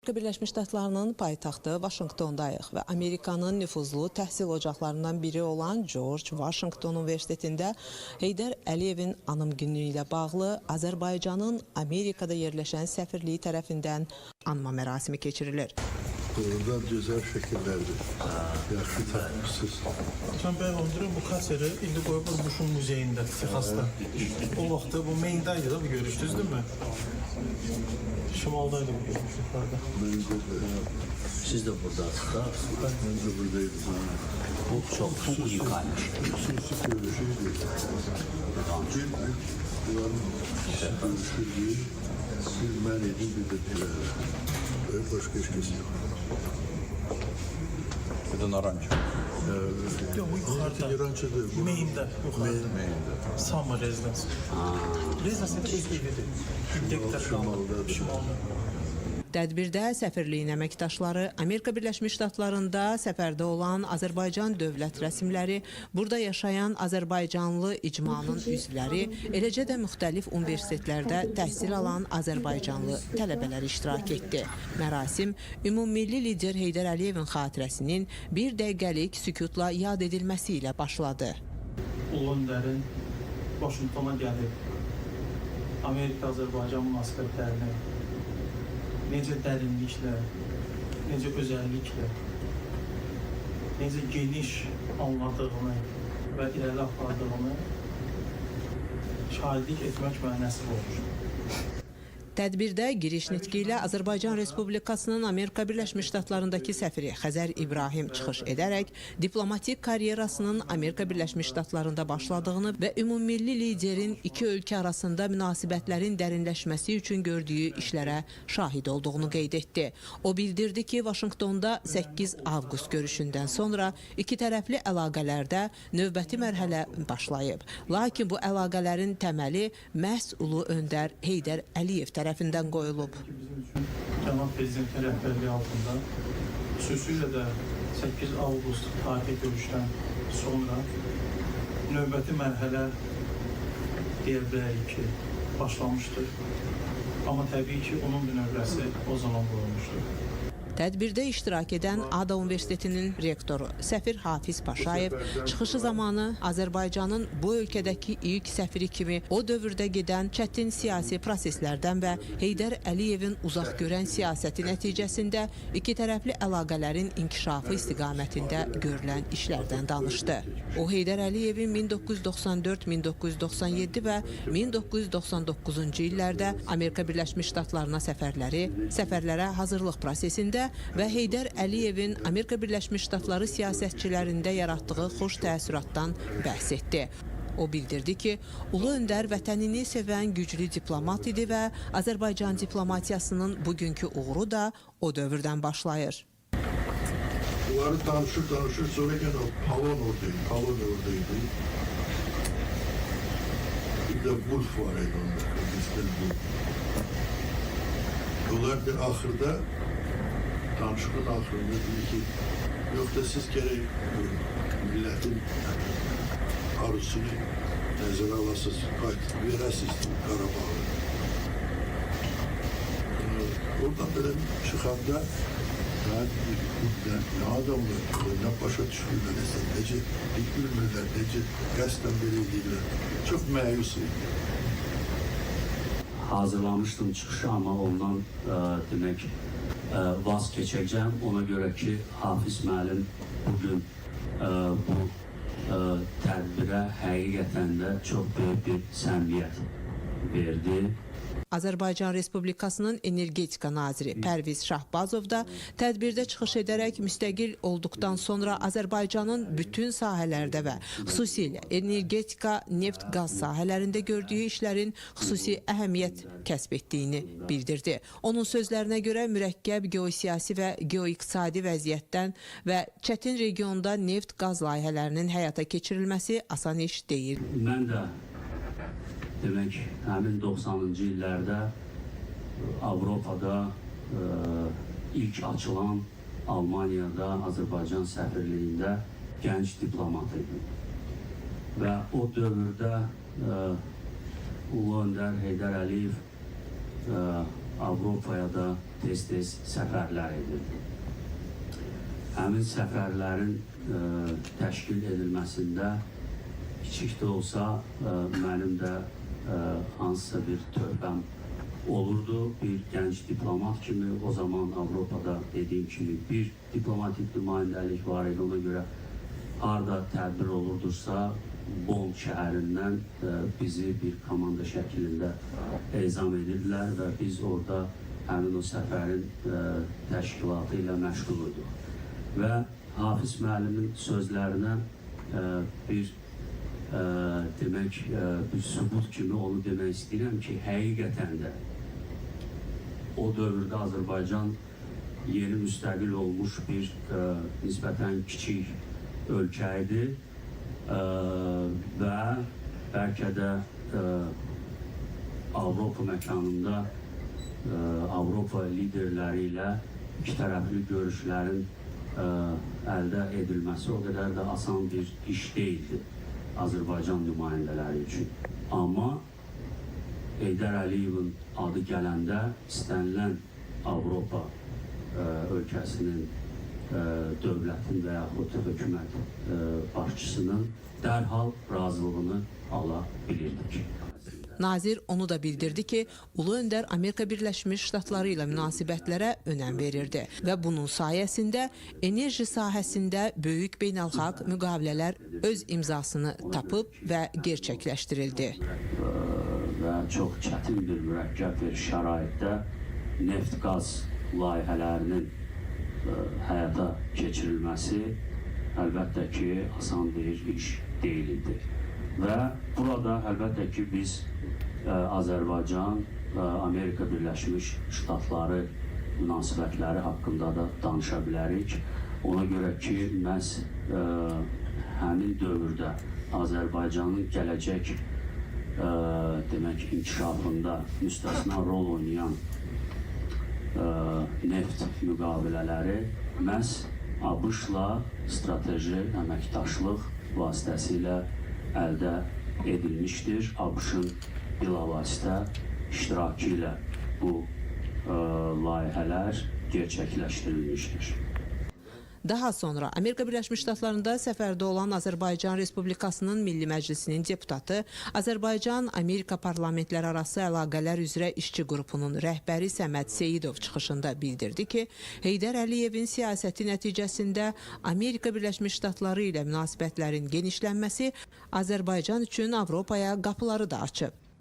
Amerika Birləşmiş Ştatlarının paytaxtı Vaşinqtondayıq və Amerikanın nüfuzlu təhsil ocaqlarından biri olan George Washington Universitetində Heydər Əliyevin anım günü ilə bağlı Azərbaycanın Amerikada yerləşən səfirliyi tərəfindən anma mərasimi keçirilir. Doğrudan gözəl şəkillərdir. Yaxşı tapmışsınız. Sən bəy onu bu kaseri indi qoyublar Buşun muzeyində, Texasda. O vaxtı bu Maine'daydı da bu görüş, düzdürmü? Şimaldaydı bu görüş yuxarıda. Mən də, Siz də buradasınız da. mən də buradaydım. Bu çox unikalmış. Xüsusi görüşüydü. Bir, bunların ikisi görüşürdü. Bir mən idim, bir də Dilarə. Böyle başqa heç kəs yox. Bir də Naranç. Yox, bu yuxarıda. İrançıdır. Bu Maine'də, yuxarıda. Summer Residence. Residence də öz evidir. 7 hektar qaldı. Şimaldadır. Şimalda. Tədbirdə səfirliyin əməkdaşları, Amerika Birləşmiş Ştatlarında səfərdə olan Azərbaycan dövlət rəsmiləri, burada yaşayan Azərbaycanlı icmanın üzvləri, eləcə də müxtəlif universitetlərdə təhsil alan Azərbaycanlı tələbələr iştirak etdi. Mərasim ümummilli lider Heydər Əliyevin xatirəsinin bir dəqiqəlik sükutla yad edilməsi ilə başladı. Ulu Öndərin Vaşinqtona gəlib Amerika-Azərbaycan münasibətlərini necə dərinliklə, necə özəlliklə, necə geniş anladığını və irəli apardığını şahidlik etmək mənə nəsib olmuşdur. Tədbirdə giriş nitqi ilə Azərbaycan Respublikasının Amerika Birləşmiş Ştatlarındakı səfiri Xəzər İbrahim çıxış edərək diplomatik karyerasının Amerika Birləşmiş Ştatlarında başladığını və ümummilli liderin iki ölkə arasında münasibətlərin dərinləşməsi üçün gördüyü işlərə şahid olduğunu qeyd etdi. O bildirdi ki, Vaşinqtonda 8 avqust görüşündən sonra iki tərəfli əlaqələrdə növbəti mərhələ başlayıb. Lakin bu əlaqələrin təməli məhz Ulu Öndər Heydər Əliyev tərəfindən qoyulub. Bizim üçün cənab prezidentin rəhbərliyi altında, xüsusilə də 8 avqust tarixi görüşdən sonra növbəti mərhələ deyə bilərik ki, başlamışdır. Amma təbii ki, onun bünövrəsi o zaman qoyulmuşdur. Tədbirdə iştirak edən ADA Universitetinin rektoru Səfir Hafiz Paşayev çıxışı zamanı Azərbaycanın bu ölkədəki ilk səfiri kimi o dövrdə gedən çətin siyasi proseslərdən və Heydər Əliyevin uzaq görən siyasəti nəticəsində iki tərəfli əlaqələrin inkişafı istiqamətində görülən işlərdən danışdı. O Heydər Əliyevin 1994, 1997 və 1999-cu illərdə Amerika Birləşmiş Ştatlarına səfərləri, səfərlərə hazırlıq prosesində və Heydər Əliyevin Amerika Birləşmiş Ştatları siyasətçilərində yaratdığı xoş təəssüratdan bəhs etdi. O bildirdi ki, Ulu Öndər vətənini sevən güclü diplomat idi və Azərbaycan diplomatiyasının bugünkü uğuru da o dövrdən başlayır. Bunları danışır danışır sonra gene o Palon oradaydı. Palon oradaydı. Bir de Wolf var idi onda. Mr. Wolf. Onlar bir axırda danışığın axırında dedi ki, yox da siz gərək bu millətin arzusunu nəzərə alasınız, qayıt verəsiniz Qarabağı. Oradan belə çıxanda ben bu ne adamlar, ne başa düşürlər, necə bilmirlər, necə qəsdən belə edirlər. Çox məyus idi. Hazırlamışdım çıxışı, amma ondan demək vaz keçəcəm. Ona görə ki, Hafiz müəllim bugün bu tədbirə həqiqətən də çox böyük bir səmimiyyət verdi. Azərbaycan Respublikasının Energetika naziri Pərviz Şahbazov da tədbirdə çıxış edərək müstəqil olduqdan sonra Azərbaycanın bütün sahələrdə və xüsusilə energetika, neft, qaz sahələrində gördüyü işlərin xüsusi əhəmiyyət kəsb etdiyini bildirdi. Onun sözlərinə görə mürəkkəb geosiyasi və geoiqtisadi vəziyyətdən və çətin regionda neft, qaz layihələrinin həyata keçirilməsi asan iş deyil. Mən də demək həmin 90-cı illərdə Avropada ilk açılan Almaniyada Azərbaycan səfirliyində gənc diplomat idim. Və o dövrdə Ulu Öndər Heydər Əliyev Avropaya da tez-tez səfərlər edirdi. Həmin səfərlərin təşkil edilməsində kiçik də olsa mənim də hansısa bir töhfəm olurdu. Bir gənc diplomat kimi o zaman Avropada dediyim kimi bir diplomatik nümayəndəlik var idi. Ona görə harda tədbir olurdursa Bonn şəhərindən bizi bir komanda şəklində ezam edirdilər və biz orada həmin o səfərin təşkilatı ilə məşğul idik. Və Hafiz müəllimin sözlərinə bir demək bir sübut kimi onu demək istəyirəm ki, həqiqətən də o dövrdə Azərbaycan yeni müstəqil olmuş bir nisbətən kiçik ölkə idi və bəlkə də Avropa məkanında Avropa liderləri ilə iki tərəfli görüşlərin əldə edilməsi o qədər də asan bir iş deyildi Azərbaycan nümayəndələri üçün. Amma Heydər Əliyevin adı gələndə istənilən Avropa ölkəsinin dövlətin və yaxud hökumət başçısının dərhal razılığını ala bilirdik. Nazir onu da bildirdi ki, Ulu Öndər Amerika Birləşmiş Ştatları ilə münasibətlərə önəm verirdi və bunun sayəsində enerji sahəsində böyük beynəlxalq müqavilələr öz imzasını tapıb və gerçəkləşdirildi. Və çox çətin bir mürəkkəb bir şəraitdə neft-qaz layihələrinin həyata keçirilməsi əlbəttə ki, asan bir iş deyil idi. Və burada əlbəttə ki, biz Azərbaycan, Amerika Birləşmiş Ştatları münasibətləri haqqında da danışa bilərik. Ona görə ki, məhz həmin dövrdə Azərbaycanın gələcək demək inkişafında müstəsna rol oynayan neft müqavilələri məhz ABŞ-la strateji əməkdaşlıq vasitəsilə əldə edilmişdir. ABŞ-ın bilavasitə iştirakı ilə bu layihələr gerçəkləşdirilmişdir. Daha sonra Amerika Birləşmiş Ştatlarında səfərdə olan Azərbaycan Respublikasının Milli Məclisinin deputatı, Azərbaycan-Amerika parlamentlərarası əlaqələr üzrə işçi qrupunun rəhbəri Səməd Seyidov çıxışında bildirdi ki, Heydər Əliyevin siyasəti nəticəsində Amerika Birləşmiş Ştatları ilə münasibətlərin genişlənməsi Azərbaycan üçün Avropaya qapıları da açıb.